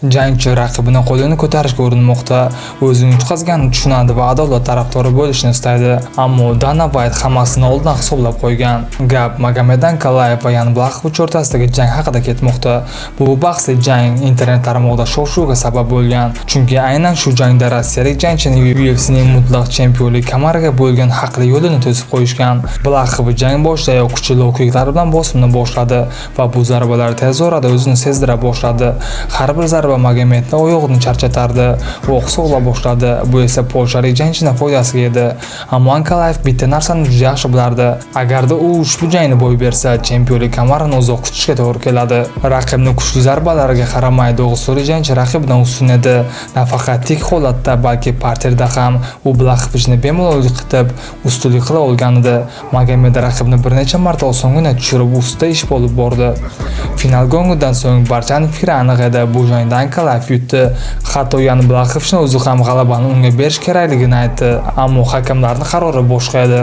Jangchi raqibini qo'lini ko'tarishga urinmoqda. O'zini yutqazganini tushunadi va adolat tarafdori bo'lishni istaydi. Ammo Dana White hammasini oldindan hisoblab qo'ygan. Gap Magomed Ankalaev va Yan Blaxovich o'rtasidagi jang haqida ketmoqda. Bu bahsli jang internet tarmog'ida shov-shuvga sabab bo'lgan. Chunki aynan shu jangda rossiyalik jangchini UFCning mutlaq chempionlik kamariga bo'lgan haqli yo'lini to'sib qo'yishgan. Blaxovich jang boshidayoq kuchli low kicklar bilan bosimni boshladi va bu zarbalar tez orada o'zini sezdira boshladi. Har bir zarba Magomedni oyog'ini charchatardi. U oqsoqla boshladi. Bu esa polshalik jangchini foydasiga edi. Ammo Ankalaev bitta narsani juda yaxshi bilardi. Agarda u ushbu jangni boy bersa, chempionlik kamarini uzoq kutishga to'g'ri keladi. Raqibni kuchli zarbalariga qaramay, dog'istonlik jangchi raqibidan ustun edi. Nafaqat tik holatda, balki parterda ham u Blaxovichni bemalol yiqitib, ustunlik qila olgan edi. Magomed raqibni bir necha marta osongina tushirib, ustida ish olib bordi. Final gongidan so'ng barchaning fikri aniq edi. Bu jangda Ankalaev yutdi. Hatto Yan Blaxovichning o'zi ham g'alabani unga berish kerakligini aytdi. Ammo hakamlarning qarori boshqa edi.